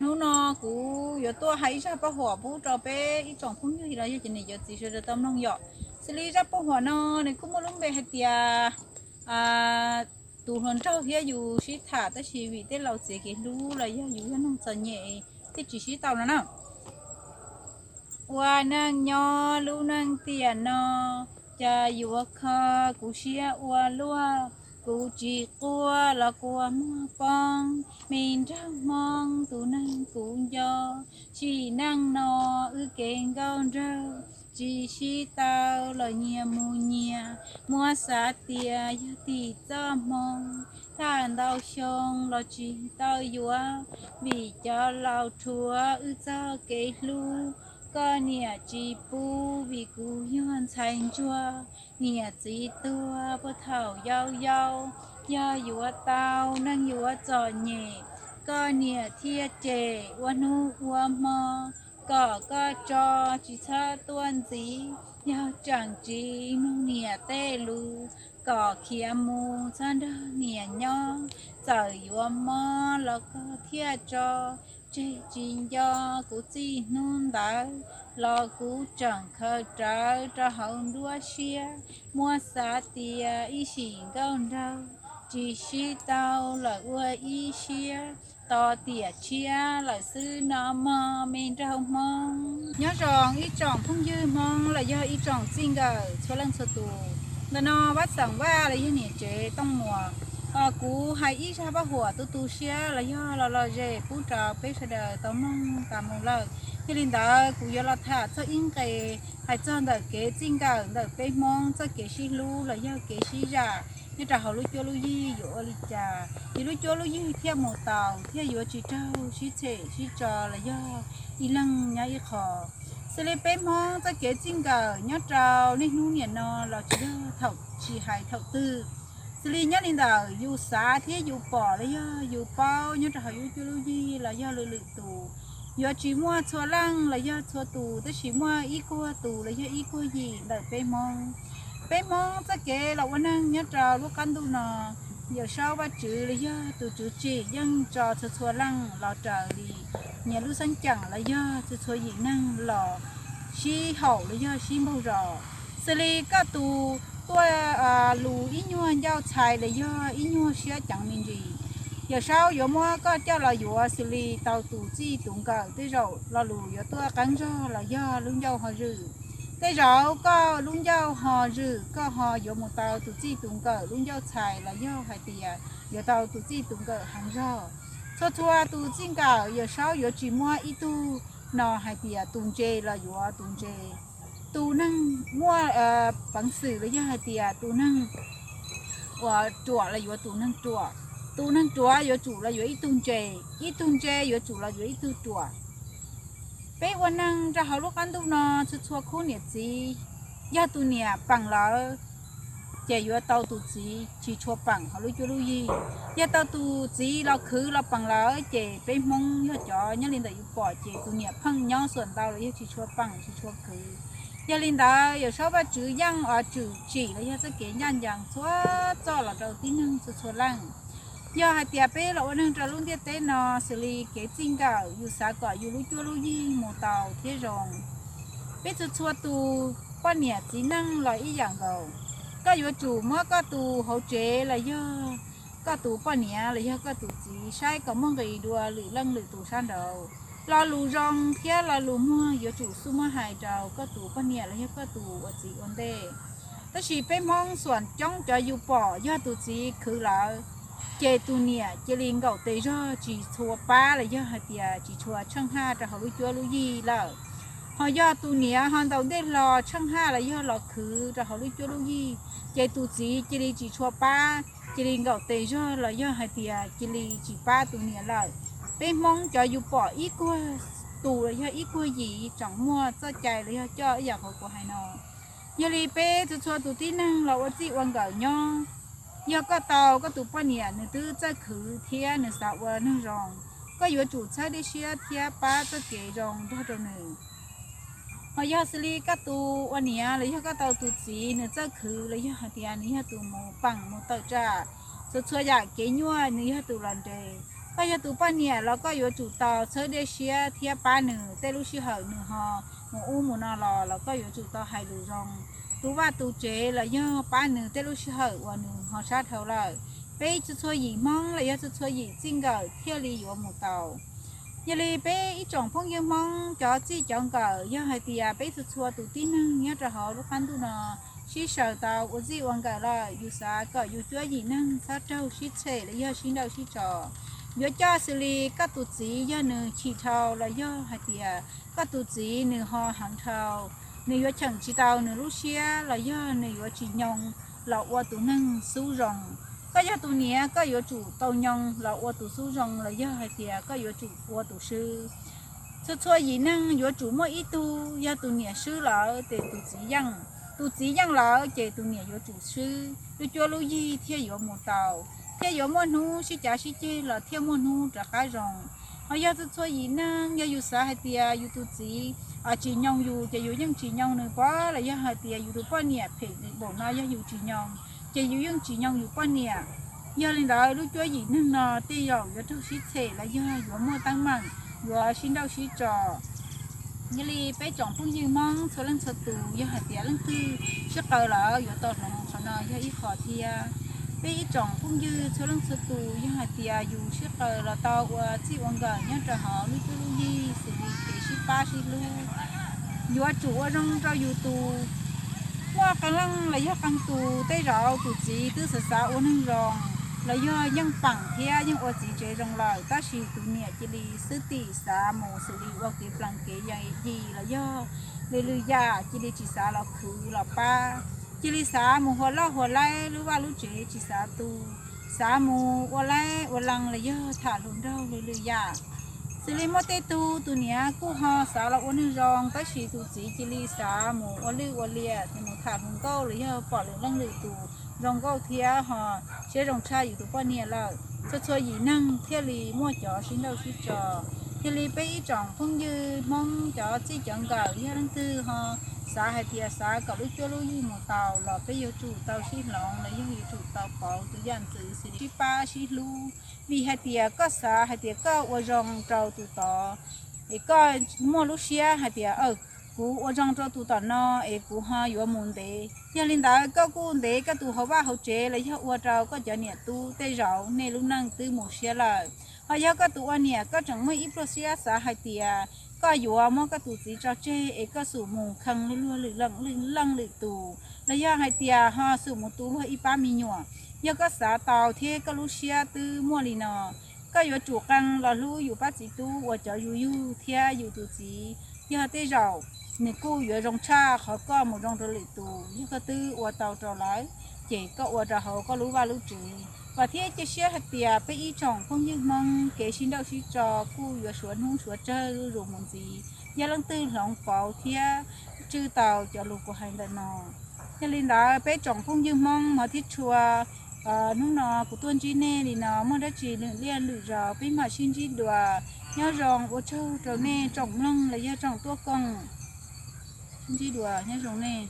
Hnub no kuv yuav tuaj hais ib zaj paj huam pub rau peb ib tsoom phooj ywg los yog cov niam cov txiv sawv daws tau mloog yom. Xws li zaj paj huam no nws kuj muaj lub npe hais tias tus hluas nraug thiab yus sib tham tab sis vim tej laus txiav kev hlub los yog yus yog neeg txom nyem thiaj tsis sib tau no na. Ua neej nyob lub neej tiam no, cas yuav kho kuv siab ua luaj, kuv tsis quaj los kua muag poob, me nraug Hmoob tus neeg kuv nco, sim neej no wb kev nkauj nraug, tsis sib tau los nyias mus nyias, muab xav tias yog tim txoj hmoo, tham ntau xyoo los tsis tau yuav, vim cov laus rhuav wb txoj kev hlub, koj niam tsis pub vim kuv yog ntxhais ntsuag, niam txiv tuag puag thaum yau yau, yog yuav tau neeg yuav txom nyem, koj niam thiaj cem ua hnub ua hmo, kom koj tso tsis txhob tuaj ntxiv, yog tseem tsiv mloog niam tej lus, kom khiav mus txhob nrog niam nyob, txawm yuav mob los koj thiaj tso, tseg tsis nco kuv txij hnub ntawd, los kuv tseem khaws rawv rau hauv nruab siab, muab xav tias ib sim nkauj nraug, tsis sib tau lawm ua ib siab, tos tiam tshiab lawm xwb no mog me nraug Hmoob. Nyob zoo ib tsoom phooj ywg Hmoob los yog ib tsoom txij nkawm txhua leej txhua tus. Ntawm no Vaj Xeem Vaj los yog niam tsev Tooj Muas, kuv hais ib zaj paj huam tu tu siab los yog los lom zem pub rau peb sawv daws tau mloog tas mus lawm. Yog li ntawd kuv yuav los tham txog ib nqe hais txog ntawm kev txij nkawm ntawm peb Hmoob txoj kev sib hlub los yog kev sib zam nyob rau hauv lub cuab lub yig yuav ua li cas, yus lub cuab lub yig thiaj mus taus thiaj yuav tsis raug sib txhem sib tso los yog ib leeg nyob ib qho. Xws li peb Hmoob txoj kev txij nkawm nyob rau niaj hnub niam no los tsis yog thaum tsis hais thaum twg. Xws li nyob li ntawm yus xav thiab yus pom los yog yus paub nyob rau hauv lub cuab lub yig los yog lwm lwm tus, yuav tsis muaj txhua leej los yog txhua tus, tab sis muaj ib kuag tus los yog ib kuag yim ntawm peb Hmoob. Peb Hmoob txoj kev los ua neeg nyob rau lub qab ntuj no, Yawm Saub Vajtswv los yog tus tswv tsim yeej tso txhua txhua leej los raws li nyias lub xeeb ceem los yog txhua txhua yim neeg los sib haum los yog sib npaug zos. Xws li koj tus tuaj lus ib nyuag ncauj txhais los yog ib nyuag siab ceev me ntsis, Yawm Saub yuav muab koj coj los yuav xws li tau tus txij tus nkawm. Tej zaum lo lus yuav tuaj qeeb zog los yog lub ncauj ho zwm. Tej zaum koj lub ncauj ho zwm, koj ho yuav mus tau tus txij tus nkawm lub ncauj txhais los yog hais tias yuav tau tus txij tus nkawm heev zog. Txhua txhua tus txij nkawm Yawm Saub yuav tsis muab ib tug no hais tias tus ntse los yuav tus ntse, tus neeg muaj peev xwm los yog hais tias tus neeg uas ruam los yuav tus neeg ruam, tus neeg ruam yuav tsum los yuav ib tug ntse, ib tug ntse yuav tsum los yuav ib tug ruam. Peb ua neeg rau hauv lub qab ntuj no txhua txhua khub niam txiv, yog tus niam peem lawm ces yuav tau tus txiv tsis tshua peem hauv lub cuab lub yig. Yog tau tus txiv los khwv los peem lawm ces peb Hmoob yog cov nyob li ntawm yus pom ces tus niam pheej nyob xuam ntau los yog tsis tshua peem tsis tshua khwv. Yog li ntawd Yawm Saub Vajtswv yeej ua tswm tsim los yog txoj kev ncaj ncees txhua txoj los rau tib neeg txhua txhua leej. Yog hais tias peb los ua neeg rau lub ntiaj teb no, xws li kev txij nkawm yus xav kom yus lub cuab lub yig mus tau thiab zoo. Peb txhua txhua tus poj niam txiv neej los ib yam nkaus, koj yuav tsum muab koj tus hauv tsev los yog koj tus poj niam los yog koj tus txiv saib kom muaj nqis dua lwm leej lwm tus sab nraud. Lo lus zoo thiab lo lus muag yuav tsum xub muab hais rau koj tus poj niam los yog koj tus ua txiv ua ntej. Tab sis peb Hmoob xuam coob cov yus pom yog tus txiv khwv lawm, ces tus niam cia li nkaum tes zog tsis tshua pab los yog hais tias tsis tshua tsheej haj rau hauv lub cuab lub yig lawm. Ho yog tus niam ho ntaus ntej hlo tsheej haj los yog los khwv rau hauv lub cuab lub yig, ces tus txiv cia li tsis tshua pab, cia li nkaum tes zog los yog hais tias cia li tsis pab tus niam lawm. Peb Hmoob cov yus pom ib kuag tus los yog ib kuag yim tseem muaj txoj cai los yog coj ib yam qhov kuv hais no. Yog li peb txhua txhua tus tib neeg los ua txij ua nkawm nyob, yog koj tau koj tus poj niam nws twb txawj khwv thiab nws xav ua neeg zoo, koj yuav tsum txhawb dej siab thiab pab txoj kev zoo nrog rau nws. Ho yog xws li koj tus ua niam los yog koj tau tus txiv nws txawj khwv los yog hais tias nws yog tus mus peem mus tawm tsam txhua txhua yam kev nyuaj, nws yog tus los nres, Koj yog tus poj niam los koj yuav tsum tau txhawb dej siab thiab pab nws tej lub sij hawm nws ho mus ub mus no los los koj yuav tsum tau hais lus zoo. Tus vaj tus tsev los yog pab nws tej lub sij hawm uas nws ho sab dhau lawm. Peb txhua txhua yim Hmoob los yog txhua txhua yim txij nkawm thiaj li yuav mus tau. Yog li peb ib tsoom phooj ywg Hmoob cov txij cov nkawm, yog hais tias peb txhua txhua tus tib neeg nyob rau hauv lub qab ntuj no sib sawv tau ua txij ua nkawm lawm, yus xav kom yus cuab yim neeg txhob raug sib txhem los yog sib nrauj sib tso. Yuav coj xws li koj tus txiv yog nws chim dhau los yog hais tias koj tus txiv nws ho heev dhau, nws yuav cheem tsis tau nws lub siab los yog nws yuav tsis nyoo los ua tus neeg xub zoo. Koj yog tus niam koj yuav tsum tau nyoo los ua tus xub zoo los yog hais tias koj yuav tsum ua tus swb. Txhua txhua yim neeg yuav tsum muaj ib tug yog tus niam swb lawm ces tus txiv yeej, tus txiv yeej lawm ces tus niam yuav tsum swb, lub cuab lub yig thiaj yuav mus tau, thiaj yuav muaj hnub sib cav sib ceg los thiaj muaj hnub rov qab zoo. Ho yog txhua txhua yim neeg, yog yus xav hais tias yus tus txiv tsis nyoo yus ces yus yeej tsis nyoo nws pob, los yog hais tias yus tus poj niam phem npaum no yog yus tsis nyoo ces yus yeej tsis nyoo yus poj niam. Yog li ntawd lub cuab yim neeg no tej zaum yuav raug sib txhem los yog yuav muaj teeb meem, yuav sib nrauj sib tso. Yog li peb tsoom phooj ywg Hmoob txhua leej txhua tus, yog hais tias leej twg sib qaws lawm yuav tau hloov qhov no yog ib qho thiab. Peb ib tsoom phooj ywg txhua leej txhua tus, yog hais tias yus sib qaws los tau ua txij ua nkawm nyob rau hauv lub cuab lub yig xws li kev sib pab sib hlub, yuav tsum ua zoo rau yus tus. Muaj qee leej los yog qee tus tej zaum tus txiv twb xav xav ua neeg zoo los yog yeej peem thiab yeej ua txiv tsev zoo lawm, tab sis tus niam cia li xwb tim xav mus xws li ua kev plees kev yig los yog li lwm yam, cia li tsis xav los khwv los pab, cia li xav mus hua loj hua laib lub vaj lub tsev tsis xav tu, xav mus ua laib ua lees los yog tham hluas nraug li lwm yam. Xws li muaj tej tug tus niam kuj ho xav los ua neeg zoo, tab sis tus txiv cia li xav mus ua lwj ua liam, mus tham hluas nkauj los yog pom lwm leej lwm tus zoo nkauj thiab ho siab zoo tshaj yus tus poj niam lawm. Txhua txhua yim neeg thiaj li muaj cov sib nrauj sib tso. Yog li peb ib tsoom phooj ywg Hmoob cov txij cov nkawm, yog leej twg ho xav hais tias xav kom lub cuab lub yig mus tau los peb yuav tsum tau sib hloov los yog yuav tsum tau pauv tus yam ntxwv xws li sib pab sib hlub. Vim hais tias koj xav hais tias koj ua zoo rau tus tod, es koj muaj lub siab hais tias kuv ua zoo rau tus tom no es kuv ho yuav mus ntev, yog li ntawd koj kuj ntev koj tus hauv vaj hauv tsev los yog ua rau koj cov niam tub tej zaum nej lub neej twb mus siab lawm. Ho yog koj tus ua niam koj tseem muaj ib pluag siab xav hais tias koj yuav muab koj tus txiv tso tseg es koj xum mus khee luag lwm leej lwm tus los yog hais tias ho xum mus tu luag ib pab me nyuam, yog koj xav tau thiab koj lub siab twb muaj li no, koj yuav tsum qee los hlub yus pab txiv tub uas cov yus yug thiab yus tus txiv. Yog tej zaum nws kuj yuav zoo tshaj qhov koj mus zoo rau lwm tus. Yog koj twb ua tau rau lawm ces koj ua rau hauv koj lub vaj lub tsev. Vam thiab cia siab hais tias peb ib tsoom phooj ywg Hmoob kev sib nrauj sib tso kuj yuav suav hnub suav tsawg zuj zus mus ntxiv. Yog leej twg hloov pauv thiab tswj tau cov lus kuv hais ntawm no. Yog li ntawd peb tsoom phooj ywg Hmoob hmov thiab tshua, hnub no kuv tuaj ntsib nej li no, muaj dab tsi lwm liaj lwm zaus peb mam sib ntsib dua. Nyob zoo, ua tsaug rau nej tsoom mloog los yog tsoom tuaj koom. Sib ntsib dua, nyob zoo nej.